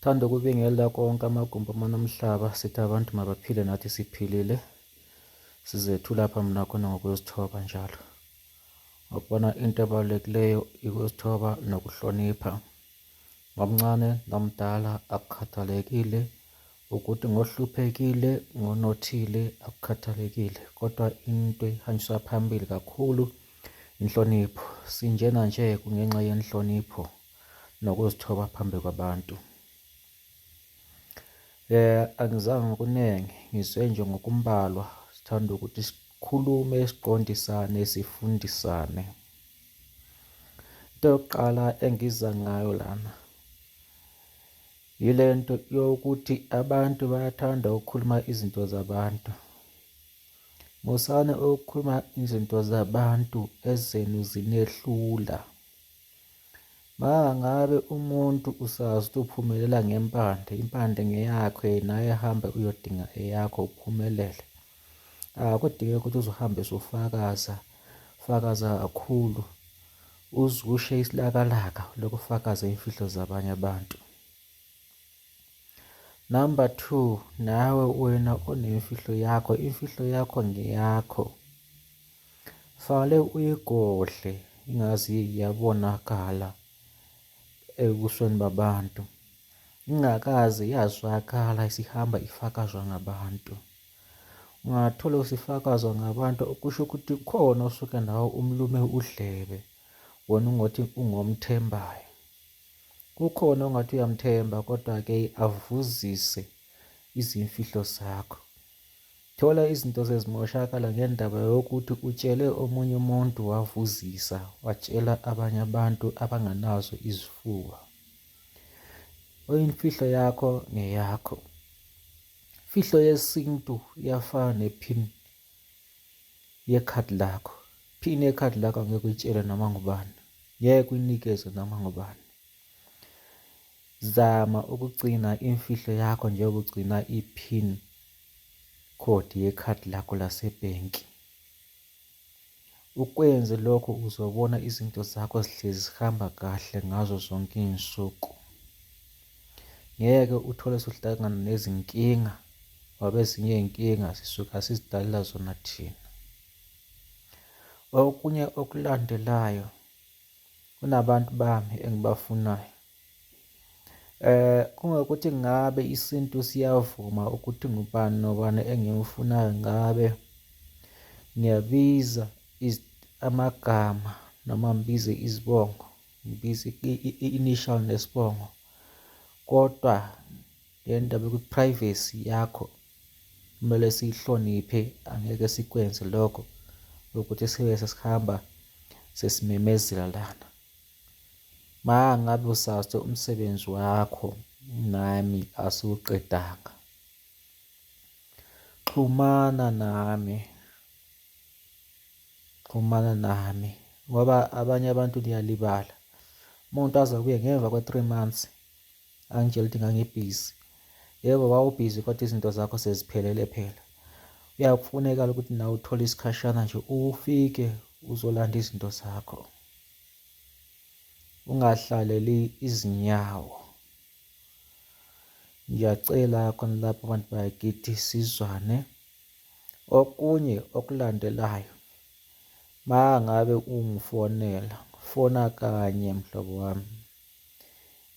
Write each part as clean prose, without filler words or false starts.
Thanda ukubingelela konke amagumbi amane omhlaba, sithi abantu mabaphile nathi siphilile. Sizethu lapha mina khona ngokuzithoba njalo. Ngokubona into ebalulekileyo ukuzithoba nokuhlonipha. Ngomncane nomdala akukhathalekile ukuthi ngohluphekile ngonothile akukhathalekile kodwa into ehanjiswa phambili kakhulu inhlonipho. Sinjena nje kungenxa yenhlonipho nokuzithoba phambi kwabantu. Angizange ngokuningi, ngizwe nje ngokumbalwa. Sithanda ukuthi sikhulume, siqondisane, sifundisane. Into yokuqala engiza ngayo lana yile nto yokuthi abantu bayathanda ukukhuluma izinto zabantu. Musani ukukhuluma izinto zabantu ezenu zinehlula. Mangabe umuntu usazi ukuthi uphumelela ngempande, impande ngeyakho naye hambe uyodinga eyakho uphumelele. Akudingeki ukuthi uze uhambe usufakaza, fakaza kakhulu uze ushe isilakalaka lokufakaza iy'mfihlo zabanye abantu. Number two, nawe wena onemfihlo yakho, imfihlo yakho ngeyakho. Fanele uyigodle ingaze yabonakala ebusweni babantu. Ingakaze yazwakala isihamba ifakazwa ngabantu. Ungathola usifakazwa ngabantu okusho ukuthi kukhona osuke nawe umlume udlebe wena ungothi ungomthembayo. Kukhona ongathi uyamthemba kodwa-ke avuzise izimfihlo zakho. Thola izinto sezimoshakala ngendaba yokuthi utshele omunye umuntu wavuzisa watshela abanye abantu abanganazo izifuba. Imfihlo yakho ngeyakho. Imfihlo yesintu iyafana ne-pin yekhadi lakho. Pin yekhadi lakho angeke uyitshele noma ngubani, ngeke uyinikeze noma ngubani. Zama ukugcina imfihlo yakho njengoba ugcina i-pin code yekhadi lakho lasebhenki. Ukwenze lokho uzobona izinto zakho zihlezi zihamba kahle ngazo zonke iy'nsuku. Ngeke uthole usuhlangana nezinkinga ngoba ezinye iy'nkinga sisuka sizidalela zona thina. Okunye okulandelayo, kunabantu bami engibafunayo. Kungokuthi ngabe isintu siyavuma ukuthi ngubani nobani engimfunayo ngabe ngiyabiza amagama noma ngibize izibongo, ngibize i-initial nesibongo. Kodwa le ndaba yokuthi privacy yakho kumele siyihloniphe, angeke sikwenze lokho ukuthi sibe sesihamba sesimemezela lana. Ma ngabe usazi umsebenzi wakho nami asiwuqedanga, xhumana nami, xhumana nami ngoba abanye abantu niyalibala. Umuntu aze abuye ngemva kwa-three months angitshele ukuthi ngangibhizi. Yebo, wawubhizi kodwa izinto zakho seziphelele phela. Kuyafuneka ukuthi nawe uthole isikhashana nje ufike uzolanda izinto zakho. Ungahlaleli izinyawo. Ngiyacela khona lapho bantu bakithi sizwane. Okunye okulandelayo, ma ngabe ungifonela, fona kanye mhlobo wami.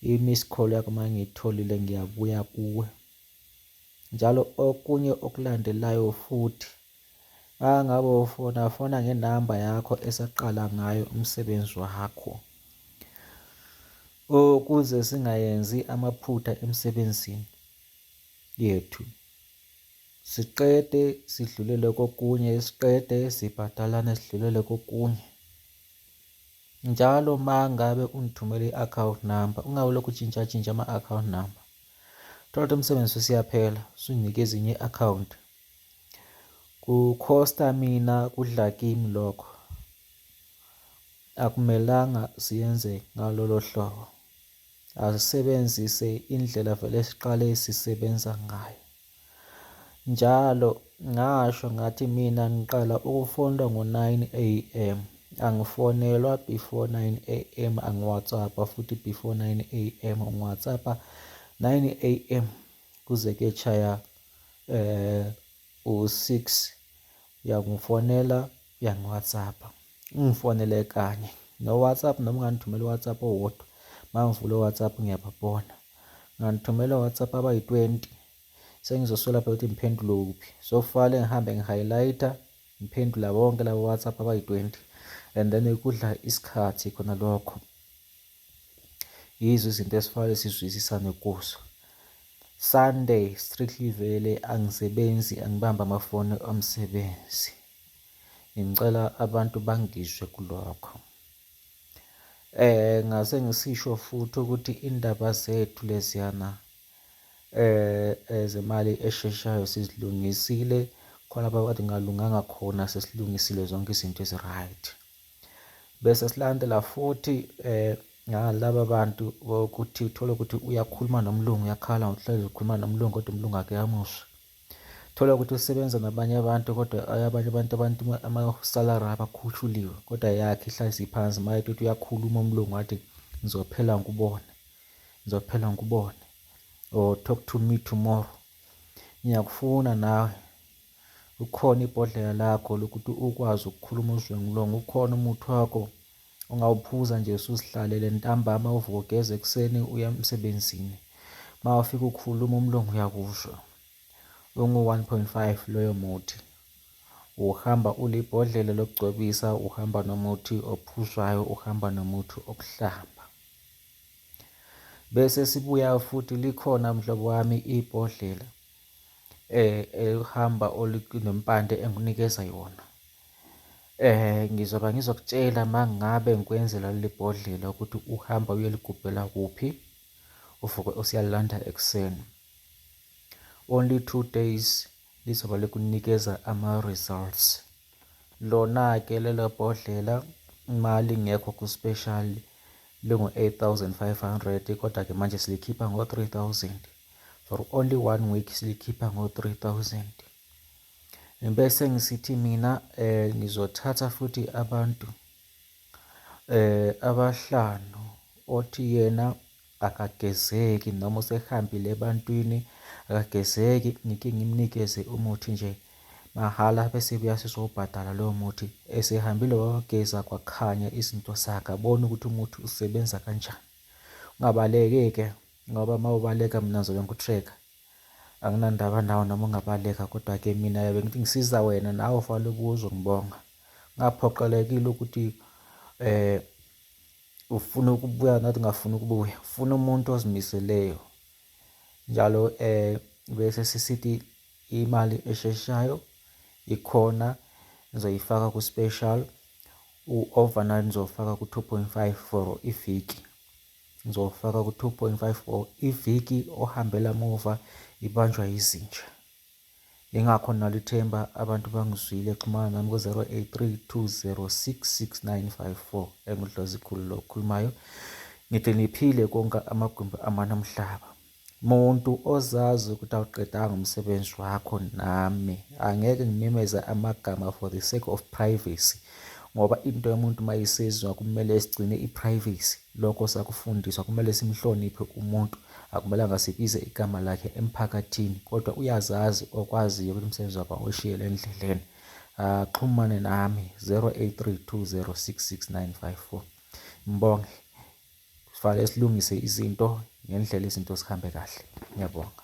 I-miss call yakho uma ngiyitholile ngiyabuya kuwe. Njalo okunye okulandelayo futhi, uma ngabe ufona, fona ngenamba yakho esaqala ngayo umsebenzi wakho ukuze singayenzi amaphutha emsebenzini yethu. Siqede sidlulele kokunye, siqede sibhadalane sidlulele kokunye. Njalo uma ngabe ungithumela i-account number, ungabe ulokhu utshintsha tshintsha ama-account number. Thola ukuthi umsebenzi usuyaphela, usunginike ezinye i-account. Kukhosta mina, kudla kimi lokho. Akumelanga siyenze ngalolo hlobo. Asisebenzise indlela vele esiqale sisebenza ngayo. Njalo ngasho ngathi mina ngiqala ukufonelwa ngo-9 AM. Angifonelwa before 9 AM, angi-WhatsApp-a futhi before 9 AM. Ngi-WhatsApp-a 9 am kuze kuyetshaya u-6, uyangifonela, uyangi-WhatsApp-a, ungifonele kanye no-WhatsApp, noma ungangithumela u-WhatsApp owodwa, uma ngivula u-WhatsApp ngiyababona. Ungangithumela o-WhatsApp abayi-20, sengizoswela phela ukuthi ngiphendule kuphi. So fanele ngihambe ngi-highlight-a, ngiphendula bonke labo WhatsApp abayi-20, and then kudla isikhathi khona lokho. Yizo izinto esifanele sizwisisane kuzo. Sunday strictly vele angisebenzi, angibambi amafoni omsebenzi. Ngicela abantu bangizwe kulokho. Ngase ngisisho futhi ukuthi indaba zethu leziyana zemali esheshayo sizilungisile, khona lapha kade kungalunganga khona sesilungisile zonke izinto ezi-right. Bese silandela futhi ngalaba bantu bokuthi uthole ukuthi uyakhuluma nomlungu, uyakhala ngokuhlezi ukhuluma nomlungu kodwa umlungu akuyamuzwa. Thola ukuthi usebenza nabanye abantu kodwa abanye abantu abantu ama-salary abo akhushuliwe kodwa yakhe ihlezi iphansi. Uma ethi uyakhuluma umlungu wathi ngizophela ngikubone, ngizophela ngikubone or talk to me tomorrow. Ngiyakufuna nawe. Ukhona ibhodlela lakho lokuthi ukwazi ukukhuluma uzwe ngomlomo, ukhona umuthi wakho ongawuphuza nje usuzihlalele ntambama uvuke ugeze ekuseni uye emsebenzini. Uma ufika ukhuluma umlungu uyakuzwa. Ungu-1.5 loyo muthi. Uhamba ulibhodlela lokugcobisa, uhamba nomuthi ophuzwayo, uhamba nomuthi okuhlamba. Bese sibuya futhi likhona mhlobo wami ibhodlela elihamba nempande engikunikeza yona. Ngizoba ngizokutshela uma ngabe ngikwenzela leli bhodlela ukuthi uhamba uyoligubhela kuphi, uvuke usuyalilanda ekuseni. Only 2 days lizoba likunikeza ama-results. Lona-ke lelo bhodlela uma lingekho ku-special lingu-8,500, kodwa-ke manje silikhipha ngo-3,000 for only one week, silikhipha ngo-3,000. Bese ngisithi mina ngizothatha futhi abantu abahlanu othi yena akagezeki noma usehambile ebantwini akagezeki, ngike ngimnikeze umuthi nje mahhala, bese buya sizobhadala lowo muthi. Esehambile wageza kwakhanya izinto zakhe, abone ukuthi umuthi usebenza kanjani. Ungabaleki-ke ngoba uma ubaleka mina ngizobe ngiku-track-a. Anginandaba nawe noma ungabaleka, kodwa-ke mina bengithi ngisiza wena, nawe ufanele ubuye uzongibonga. Ungaphoqelekile ukuthi ufuna ukubuya nathi ungafuni ukubuya, ufuna umuntu ozimiseleyo njalo. Bese sisithi imali esheshayo ikhona, ngizoyifaka ku-special, u-overnight ngizofaka ku-2.5 for iviki, ngizofaka ku-2.5 for iviki. Ohambela muva ibanjwa yizinja. Ingakho nalo ithemba abantu bangizwile. Xhumana nami ku-083 206 6954. Engudlozikhulu lo okhulumayo, ngithi niphile konke amagumbi amane omhlaba. Muntu ozazi ukuthi awuqedanga umsebenzi wakho nami, angeke ngimemeze amagama for the sake of privacy, ngoba into yomuntu uma isizwa kumele sigcine i-privacy. Lokho sakufundiswa, kumele simhloniphe umuntu, akumelanga sibize igama lakhe emphakathini, kodwa uyazazi okwaziyo ukuthi umsebenzi wakho awushiyele endleleni. Axhumane nami 083 206 6954. Ngibonge, sifanele silungise izinto ngendlela, izinto zihambe kahle. Ngiyabonga.